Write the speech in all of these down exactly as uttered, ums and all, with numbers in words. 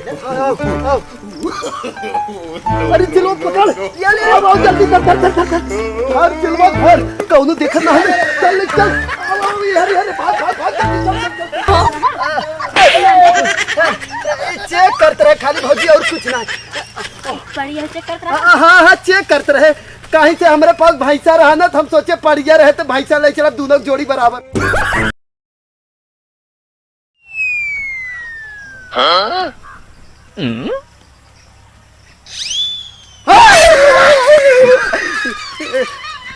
आओ, आओ। अरे चिलवा पकड़, ये ले, आओ, आओ, जल्दी कर, कर, कर, कर, कर। धर चिलवा धर, कौनो देखत ना है, चल ले, चल। आओ, आओ, ये हरे, हरे, भाग, भाग, भाग, जल्दी, चल, चल, चल, चल। चेक करत रहे खाली भौजी, और कुछ ना। बढ़िया चेक करत रहे। हाँ, हाँ, हाँ, चेक करत रहे। काहे से हमरे पास भैंसा रहा ना, तो हम सोचे पड़िया रहे तो भैंसा ले चला, दोनों जोड़ी बराबर।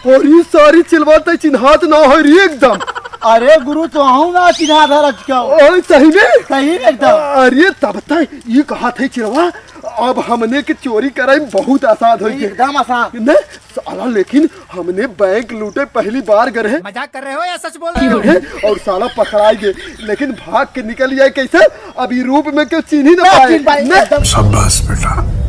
अरे सारी चिलवा तै चिन्हात ना हो रे एकदम। अरे गुरु, तो हूँ ना चिन्हात है रचका। ओए, सही में? सही में एकदम। अरे तब तै ई कहा थे चिलवा, अब हमने के चोरी करे में बहुत आसान हो गया। एकदम आसान। ने? साला, लेकिन हमने बैंक लूटे पहली बार गए हैं। मजाक कर रहे हो या सच बोल रहे हो? हैं? और साला पकड़ाई गए, लेकिन भाग के निकल जाए कैसे? अभी रूप में क्यों चिन्ह ही ना ना पाए। चिन्ह पाए, ने? एकदम। शाबाश बेटा।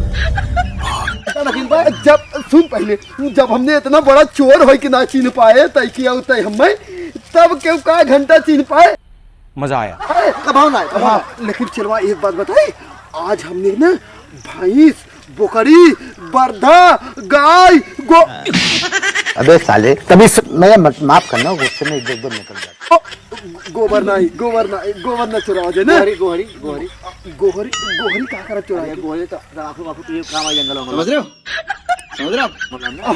एकदम चिन्ह पाए। जब, सुन पहले, जब हमने इतना बड़ा चोर होई कि ना चिन्ह पाए, तय किया होता है हमें, तब क्यों का घंटा चिन्ह पाए? मजा आया। अरे, कभाव ना आए, कभाव ना आए। हाँ, लेकिन चलवा एक बात बताई, आज हमने ना भैंस, बोकरी, बरधा, गाय, गो- अबे साले, कभी स-, मैं मत, माफ करना, गुस्से में इधर उधर निकल जाता। गोबर नहीं, गोबर नहीं, गोबर ना चुरावा जाए ना। गोहरी, गोहरी, गोहरी। गोहरी, गोहरी का करत चुरावा अरे जाए? गोहरी तो आखिर, आखिर तुझे काम आई जंगल वंगल। समझ रहे हो? समझ रहे हो?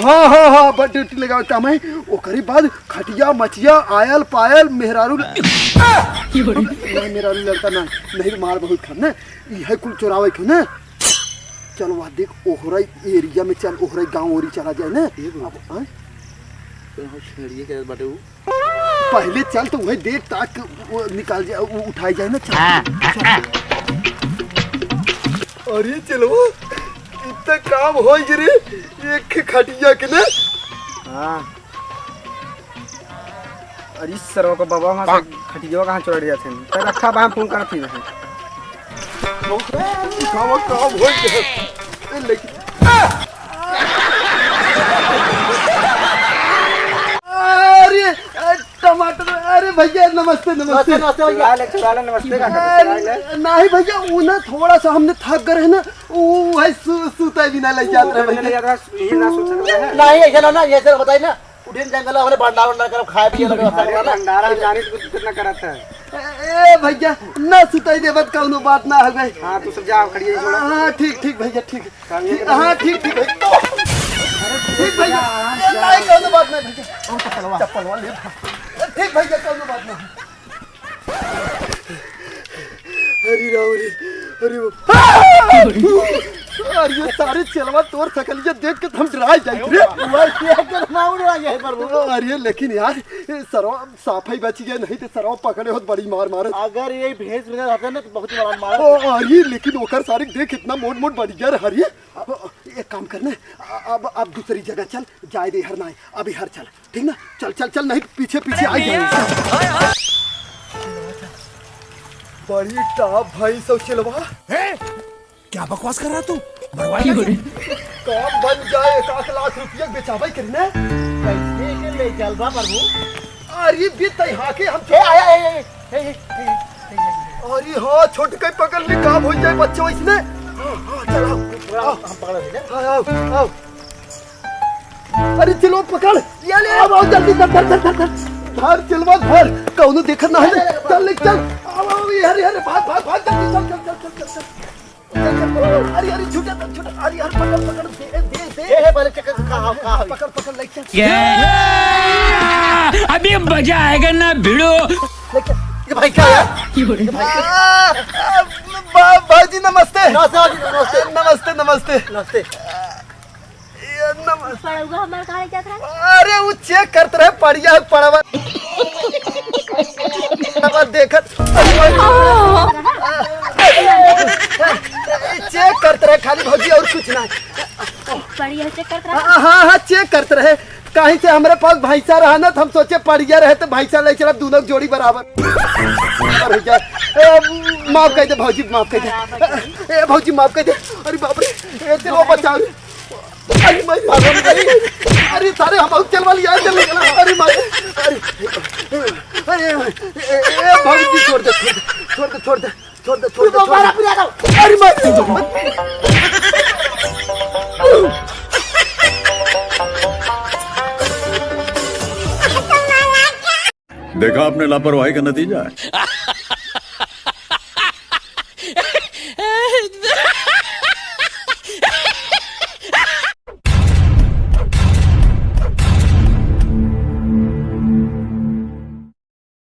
हाँ, हाँ, हाँ, बस ड्यूटी लगावे काम है। ओकरी बाद खटिया, मचिया, आयल, पायल, मेहरारू ल-, नहीं, मेहरारू लड़का ना, नहीं, मार बहुत खान ना। ई है कुल चोरावे के ना। चल वहाँ देख, ओहरा एरिया में चल, ओहरा गाँव ओरी चला जाए ना। ये बोल। अब, हाँ? तो हम छेड़िए के बाटे उ। पहले चल तो वही देख ताक वो निकाल जाए, वो उठाई जाए ना। चल, हाँ। चल। अरे चलो, इतना काम हो रे, एक खटिया के ना। हाँ। अरे सरवा को बाबा वहाँ से खटिया कहाँ चढ़ जाते हैं? तो रखा बा, हम फोन करत ही वहाँ। काम, काम हो गया। ए, लेकिन अरे, अ, टमाटर, अरे भैया, नमस्ते, नमस्ते। नमस्ते, नमस्ते भैया। चुरा ले, चुरा ले, नमस्ते का करते, चुरा ले। अ, नहीं भैया, वो ना थोड़ा सा हमने थक गए हैं ना, वो है सु-, सूता ही बिना ले जात रहे भैया। ले जात रहे, ये ना सोच सकते हैं। नहीं, ऐसा ना, ना, ये सर बताइए ना, उठिन जंगल वाले भंडार वंडार करब, खाए पिए लगे, अरे, भंडारा जाने तो कितना करत है। ए, ए, भैया, ना सुताई देबत, कौनो बात ना हवे। हाँ, तू सब जा, खड़ी है, छोड़ा। हाँ, ठीक, ठीक, भैया, ठीक। हाँ, ठीक, ठीक, ठीक, भैया। ठीक, भैया, ए, नहीं, कौनो बात नहीं, भैया। चप्पलवा ले। ठीक, भैया, कौनो बात नहीं। अरे राम रे, अरे बाप। अरे ये सारे चेलवा तोर सकलिया देख के हम डराई जाई रे। वैसे अगर ना उड़ा जाए प्रभु। अरे लेकिन यार, ये सरवा साफा ही बची गए, नहीं तो सरवा पकड़े होत बड़ी मार मारत। अगर ये भैंस में रहता ना तो बहुत मार मारत। ओ, अरे लेकिन ओकर सारे देख इतना मोट मोट बढ़िया रहा रे। अब एक काम करना, अब, अब दूसरी जगह चल, जाए दे हर नाई, अभी हर चल। ठीक ना? चल, चल, चल, नहीं, पीछे, पीछे आ गया। बड़ी टाप भाई सब चेलवा। ए, क्या बकवास कर रहा तू? मरवाएगा क्या? काम बन जाए, एक आध लाख रुपया बेचावे करी ना। कैसे के ले चलबा प्रभु? अरे बे तै हाके हम ए, आया, ए, ए, ए, ए, ए, ए, ए। अरे हाँ, छोटके पकड़ ले, काम हो जाए बच्चों इसमें। हाँ, हाँ, चल, आओ, पूरा आओ। हम पकड़ ले। हाँ, आओ, आओ। अरे चिलवा पकड़, ये ले, आओ, आओ, जल्दी धर, धर, धर, धर, धर। धर चिलवा, धर, कौनो देखत ना है, चल, ले, चल, आओ, आओ, ये हरे, हरे, भाग, भाग, भाग, जल्दी, चल, चल, चल, चल, चल, चल। अरे, अरे, छूटा, छूटा, अरे, अरे, पकड़, पकड़, दे, दे, दे। ए, ए, पहले चेक कर, कहाँ, कहाँ है? पकड़, पकड़, ले चल। ये, अभी मजा आएगा ना, भिड़ो। ले चल। ये भाई क्या है? ये भाई क्या है? आ, आ, बा-, बाबूजी, नमस्ते। नमस्ते, बाबूजी, नमस्ते। नमस्ते, नमस्ते। नमस्ते। ये नमस्ते। पड़ौगा हमार कहाँ ले जात रहा? अरे, वो चेक करत रहे, पड़िया है, पड़वा। अब देखत, चेक करत रहे खाली भौजी, और कुछ ना। बढ़िया चेक करत रहे। हाँ, हाँ, हाँ, चेक करत रहे। काहे से हमरे पास भैंसा रहा ना, तो हम सोचे पड़िया रहे तो भैंसा ले चला, दोनों जोड़ी बराबर हो जाए। ए, माफ कर दे भौजी, माफ कर दे। ए, भौजी, माफ कर दे। अरे बाप रे, ए, चलो बचाओ रे। अरे माई, अरे सारे हम चल वाली यार, चल निकला। अरे माई, अरे, अरे, ए, ए, ए, भौजी, छोड़ दे, छोड़ दे, छोड़ दे, छोड़ दे। छोड़ दे, छोड़ दे, तू छोड़ दे। दोबारा फिर आ जाओ। अरे माई, देखा आपने लापरवाही का नतीजा है।